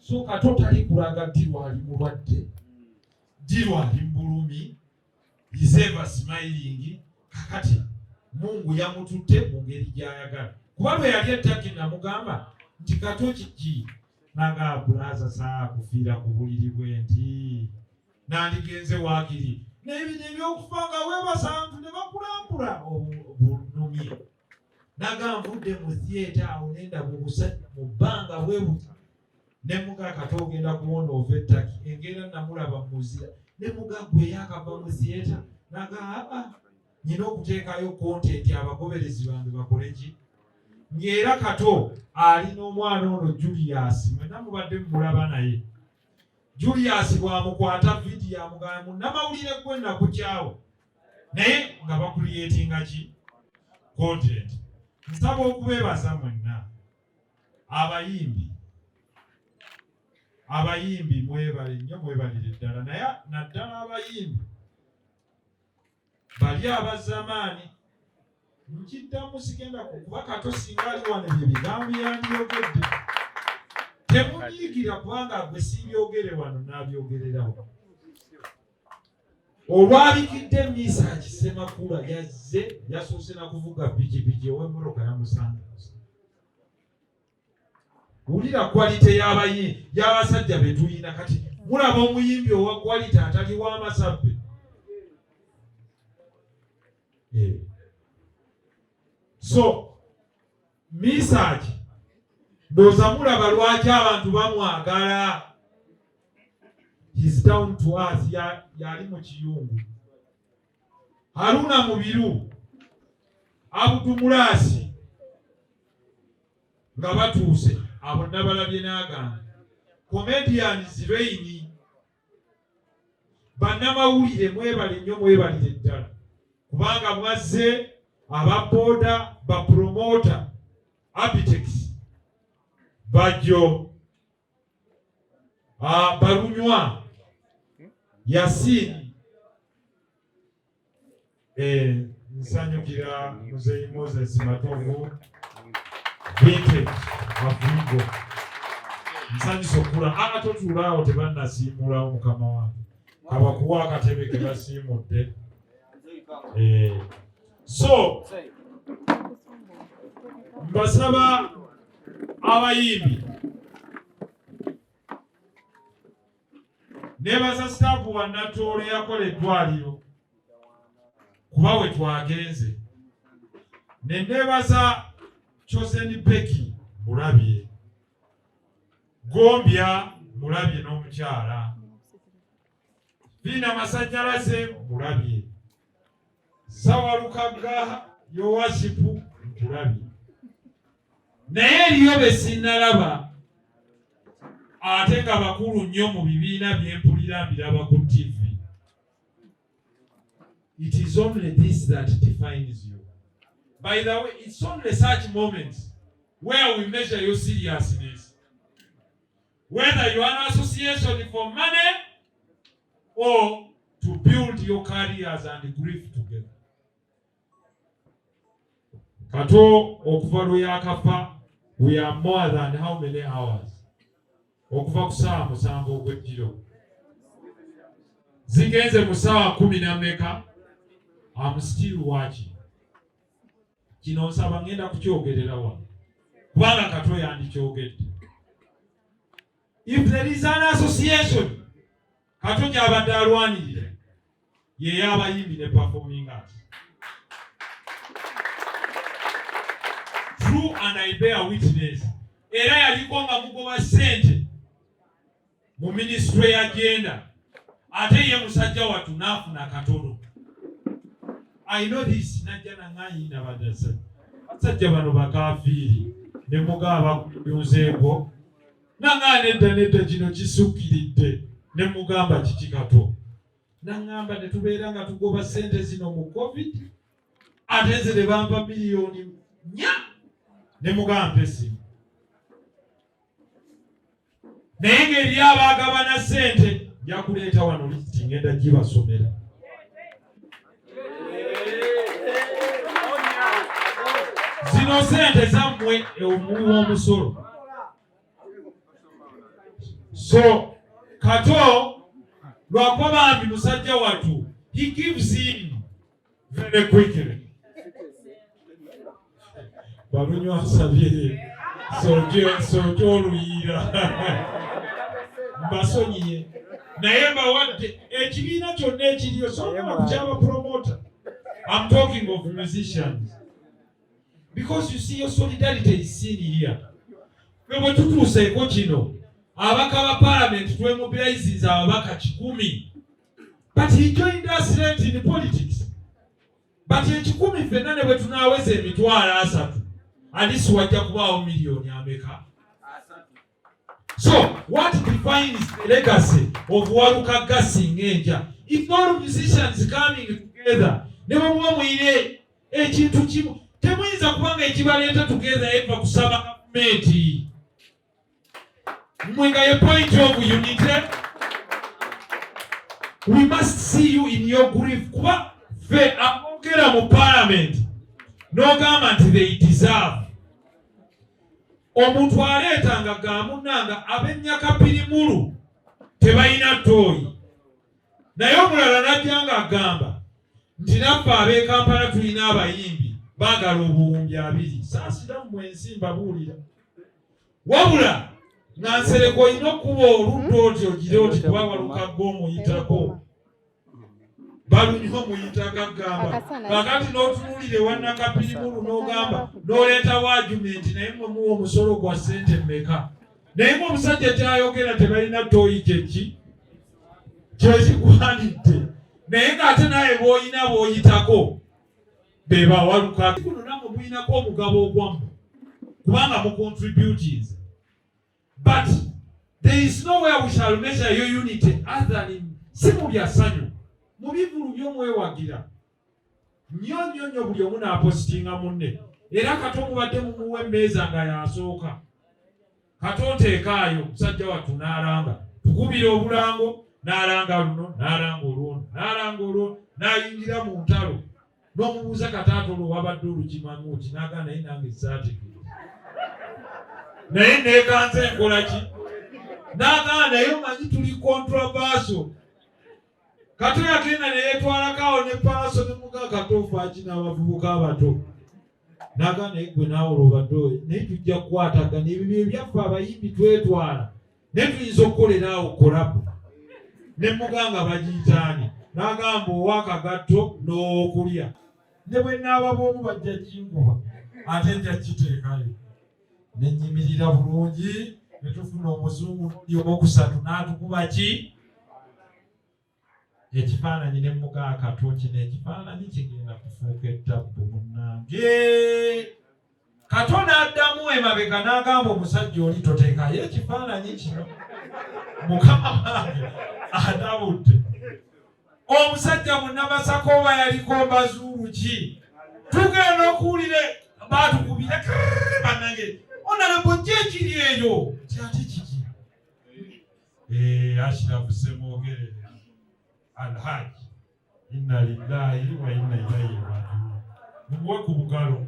So Kato tali kulaga ddi lwali mulwadde, ddi lwali mu bulumi. He's ever smiling. Kakati Mungu yamututte mu ngeri gy'ayagala, kuba lwe yali e Turkey namugamba nti, "Kato, kiki?" Nanga, "Brother, saa kufiira ku buliri bwe nti nandigenze waakiri, naye bino ebyokufa nga weebasa ntu ne bakulambula obunumye." Naga, "Nvudde mu theatre awo nendaba obusajja mu bbanga bwe buti." Ne muga, "Kato, ogenda kuwona ova e Turkey." Engeera namulaba muzira ne muga, "Gwe yakava mu theatre?" Naga, "Aa, nyina okuteekayo content abagoberezi bange bakole ki." Ng'era Kato ali n'omwana ono Julius, mwenna mubadde mumulaba naye. Julius bw'amukwata vidiyo amugamba, "Munnamawulire gwe nakukyawo," naye nga bacreatinga ki content. Nsaba okubeebaza mwenna abayimbi. Abayimbi mwebale nnyo, mwebalire ddala, naye naddala abayimbi bali abazamaani. Nkiddamu, sigenda kuba Kato singa ali wano bye bigambo yandiyogedde. Temunyiigira kubanga gwe siibyogere wano, n'abyogererawo. Olwabikidde Mesach Semakula yazze, yasoose na kuvuga pikipiki, ow'emmotoka yamusanga. Wulira quality y'abayi y'abasajja be tulina. Kati mulaba omuyimbi owa quality atali w'amasabbe. Eh. So Mesach, ndowooza mulaba lwaki abantu bamwagala. He's down to earth. Yali mu kiyungu. Haruna Mubiru, Abudumulasi nga batuuse, abo nabalabye n'agamba comedians, Reini, bannamawulire, mwebale nnyo, mwebalire ddala kubanga mwazze. Ababooda, bapromota, Abitex, Bajjo, Balunywa, Yasini. Nsanyukira Muzeyi Moses Matovu, Vintage Afrigo. Nsanyusa okula aa totuulaawo, tebannasiimulawo mukama wange, kabakuwa akatebe ke basiimudde. So mbasaba abayimbi, nebaza staff wa Natoolo yakola eddwaliro kuba we twagenze, ne nebaza Chosen Becky, mulabye Gombya, mulabye n'omukyala Fiina Masanyalaze, mulabye Sawalukaga, Yowasipu, nkulabye, naye eriyo be sinnalaba ate nga bakulu nnyo mu bibiina byempulira mbiraba ku TV. It is only this that defines you. By the way, it's only such moments where we measure your seriousness, whether you are an association for money or to build your careers and grief together. Kato okuva lwe yakafa, we are more than how many hours? Okuva ku ssaawa 7 ogw'ejjiro, zigenze mu ssaawa 10 na meka. I'm still watching. Kino nsaba ngenda kukyogerera wano kubanga Kato yandikyogedde. If there is an association Kato gy'abadde alwanirira, ye y'abayimbi ne performing arts. True, and I bear witness. Era yaliko nga mugoba ssente mu ministry ya gender, ate ye musajja wattu n'afuna katono. I know this. Najja naŋŋayina badasajja, basajja bano bakafiiri, ne mugaba bakuyunzeeko. Naŋŋaa, "Nedda, nedda, kino kisukkiridde." Ne mugamba, "Kiki, Kato?" Naŋŋamba, "Ne tubeera nga tugoba ssente zino mu COVID, ate nze ne bampa miliyoni 4." Ne mugamba, "Esimu." Naye ng'eri abaagabana ssente, nja kuleeta wano lisiti, ngenda gibasomera. Zino ssente zammwe, omuwi w'omusolo. So Kato lwakuba bambi musajja wattu, he gives in very quickly. Balunywa asabye sooke oluyiira, mbasonyiye, naye mbawadde ekibiina kyonna ekiriyo soogera ku kyaba promoter. I'm talking of musicians because you see your solidarity is seen here. Ffe bwe tutuuseeko kino, ababaka ba parliament twemobilizinze ababaka 100, but he joined us late in politics. But 100 ffenna ne bwe tunaaweza 300,000, at least wajja kubaawo miliyoni ameka? So what defines the legacy of Walukagga Singenja? If all musicians coming together, ne bwe muba muyire ekintu kimu, temuyinza kubanga ekibaleeta together eva kusaba gavumenti mmwe nga ye point of unity. We must see you in your grief, kuba ffe aboogera mu parliament n'ogamba nti they deserve. Omuntu aleeta nga gamunnanga ab'ennyakapirimulu tebalina ttooyi, naye omulala najja ng'agamba nti naffe ab'e Kampala tulina abayimbi baagala 20,000. Saasira mmwe ensi, mbabuulira, wabula nga Nsereko olina okuba oludda oti ogire oti kuba Walukagga omuyitako, Balunywa omuyitako, agamba kakati n'otunuulira ewa Nakapirimulu n'ogamba n'oleetawo argument, naye mmwe muwa omusolo gwa ssente mmeka? Naye mu omusajja kyayogera tebalina ttooyi, kyeki kyekigwanidde, naye ng'ate naye bw'olina bw'oyitako be bawaluka kuno, nammwe mulinako omugabo ogwammwe kubanga mu contributing. But there is nowhere we shall measure your unity other than in si mu bya ssanyu, mu bivulu by'omwewagira nnyo nnyo nnyo, buli omu n'apositinga munne. Era Kato mubadde mumuwa emmeeza nga yasooka. Kato nteekaayo musajja wattu n'alanga, tukubira obulango, n'alanga luno, n'alanga olwono, n'alanga olwono, n'ayingira mu ntalo. N'omubuuza, "Kataata, olwo wabadde olukimamu ki?" N'agamba, "Naye nange saategeera, naye neekanze enkola ki?" N'agamba, "Naye omanyi tuli controversial." Kato yagenda ne yeetwalako awo ne Paaso ne mugaa, "Kato, ofaaki n'abavubuka abato?" N'agamba, "Naye gwe naawe olwobadde oyo, naye tujja kukwatagana ebyo bye byaffe abayimbi twetwala, naye tuyinza okukolera awo collabo." Ne muganga bagiyitaani, n'agamba ow'akagatto n'owokulya, ne bwe naaba bw'omu bajja kinkuba, ate nja kiteekayo ne nnyimirira bulungi. Ne tufuna omuzungu n'oli owokusatu n'atukuba ki ekifaananyi, ne mugaa, "Kato, kino ekifaananyi kigenda kufuuka ettabbu munnange." Kato n'addamu emabega n'agamba omusajja oli, "Toteekayo ekifaananyi kino, mukama wange atabudde omusajja munnamasaka oba yaliko mbazuulu ki." Tugenda okuwulira batukubira, "Bannange, honorable ki ekiri eyo?" Nti ate kiki? Ashirafu Semwogerere Alhaji, inna lillahi wa inna ilaihi rajiun. Mumuwe ku bugalo.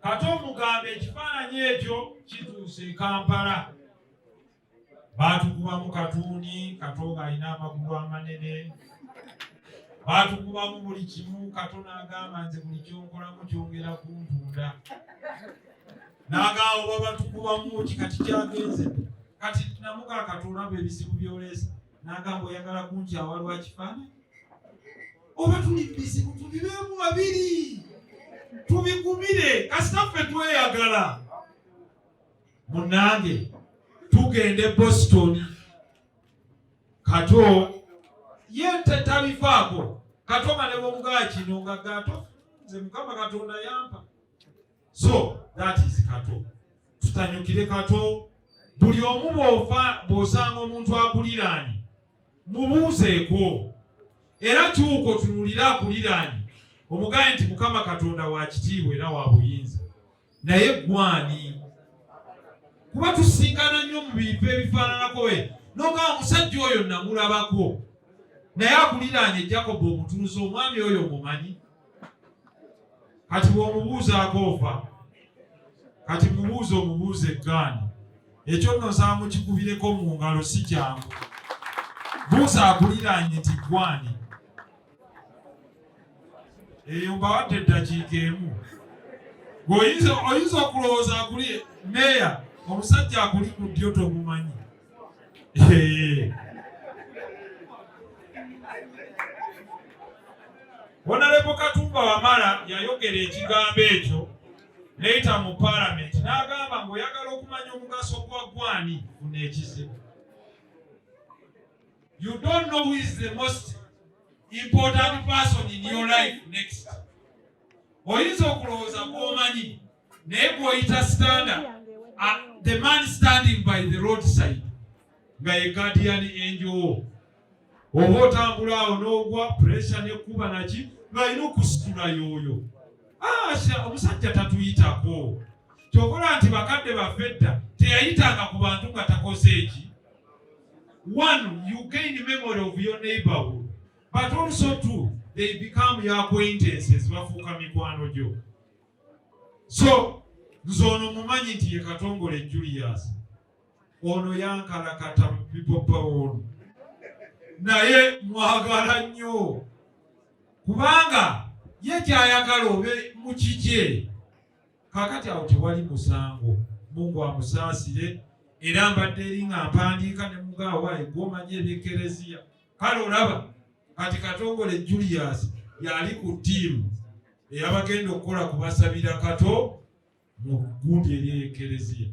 Kati omugamba ekifaananyi ekyo kituuse e Kampala, baatukubamu katuuni, Kato ng'alina amagulu amanene, baatukubamu buli kimu. Kato n'agamba, "Nze buli kyonkolamu kyongera kuntunda." N'agamba, "Oba batukubamu ki?" Kati kyagenze kati namugaa, "Kato, olaba ebizibu by'oleesa." N'agamba, "Oyagala kunkyawa lwa kifaananyi? Oba tuli bizibu tubibeemu babiri tubigumire, kasita ffe tweyagala." Munnange, tugenda e Boston, Kato ye tabifaako. Kato nga ne bwomugaa kino nga gato, nze Mukama Katonda yampa. So that is Kato. Tutanyukire Kato. Buli omu bw'ofa bw'osanga omuntu akuliraanye, mubuuzeeko, era kyuka otunuulire akuliraanye, omugaye nti Mukama Katonda wa kitiibwa era wa buyinza, naye gwani? Kuba tusinkana nnyo mu bifo ebifaananako we nogamba, "Omusajja oyo namulabako," naye akuliraanye Jacob omutunzi, omwami oyo omumanyi. Kati bw'omubuuzaako ofa. Kati mubuuze, omubuuze eggaani ekyo nno nsaba mukikubireko mu ngalo, si kyangu. Buuza akuliraanye nti gwani eyo. Mbawadde eddakiika emu. Oyinza okulowooza akuli meeya, omusajja akuli ku ddyo tomumanyi. Honorable Katumba Wamala yayogera ekigambo ekyo neyita mu Paalamenti n'agamba ng'oyagala okumanya omugaso gwa gwani, funa ekizibu. You don't know who is the most important person in your life next. Oyinza okulowooza gw'omanyi, naye gw'oyita standard, the man standing by the roadside nga ye guardian angel wo, oba otambula awo n'ogwa, pressure nekuba naki, ng'alina okusitula y'oyo. Asha omusajja tatuyitako. Kyokola nti bakadde baffe edda teyayitanga ku bantu nga takoze eki. One, you gain memory of your neighborhood, but also two, they become your acquaintances, bafuuka mikwano gyo. So nze ono mumanyi nti ye Katongole Julius. Ono yankalakata People Power ono, naye mwagala nnyo kubanga ye kyayagala obe mu kikye. Kaakati awo tewali musango, Mungu amusaasire. Era mbadde eri nga mpandiika ne mugaawa gwomanyi ebyekereziya. Kale olaba kati Katongole Julius yali ku ttiimu eyabagenda okukola kubasabira Kato mu gundi eri eyekereziya.